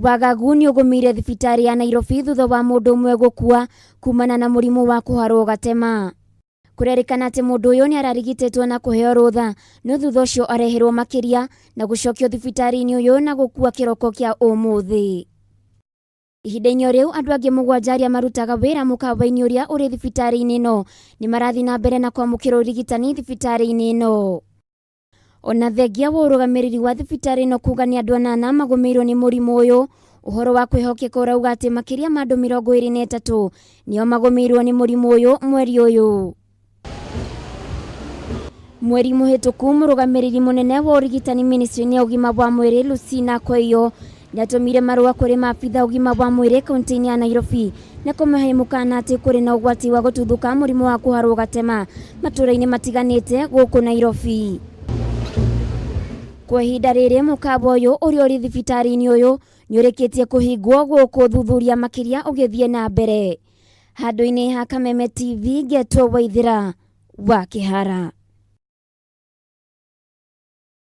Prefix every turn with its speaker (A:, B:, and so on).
A: Wagagu nĩ ũgũmĩire thibitarĩ ya Nairobi thutha wa mũndũ ũmwe gũkua kumana na mũrimũ wa kũharwo gatema. Kũrerĩkana atĩ mũndũ ũyũ nĩ ararigitĩtwo na kũheo rũtha no thutha ũcio areherwo makĩria na gũcokio thibitarĩ-inĩ ũyũ na gũkua kĩroko kĩa ũmũthĩ. Ihinda-inĩ o rĩu andũ angĩ mũgwanja arĩa marutaga wĩra mũkawa-inĩ ũrĩa ũrĩ thibitarĩ-inĩ ĩno nĩ marathiĩ na mbere na kwamũkĩra ũrigitani thibitarĩ-inĩ ĩno. Ona thengia wa ũrũgamĩrĩri wa thibitarĩ ĩno kuga nĩ andũ anana magũmĩirwo nĩ mũrimũ ũyũ, ũhoro wa kwĩhokeka ũrauga atĩ makĩria ma andũ 23 nĩo magũmĩirwo nĩ mũrimũ ũyũ mweri ũyũ. Mweri mũhĩtũku mũrũgamĩrĩri mũnene wa ũrigitani ministry-inĩ ya ũgima wa mwĩrĩ Lucina Koiyo nĩatũmire marũa kũrĩ maabitha ũgima wa mwĩrĩ kaunti-inĩ ya Nairobi na kũmahe mũkana atĩ kũrĩ na ũgwati wa gũtuthũka mũrimũ wa kũharwo gatema matũũra-inĩ matiganĩte gũkũ Nairobi. Kwa ihinda rĩrĩ mũkawa ũyũ ũrĩa ũrĩ thibitarĩ-inĩ ũyũ nĩũrĩkĩtie kũhingwo gũkũ ũthuthuria makĩria ũgĩthiĩ na mbere. Handũ-inĩ ha Kameme TV ngetwo Waithĩra wa Kĩhara.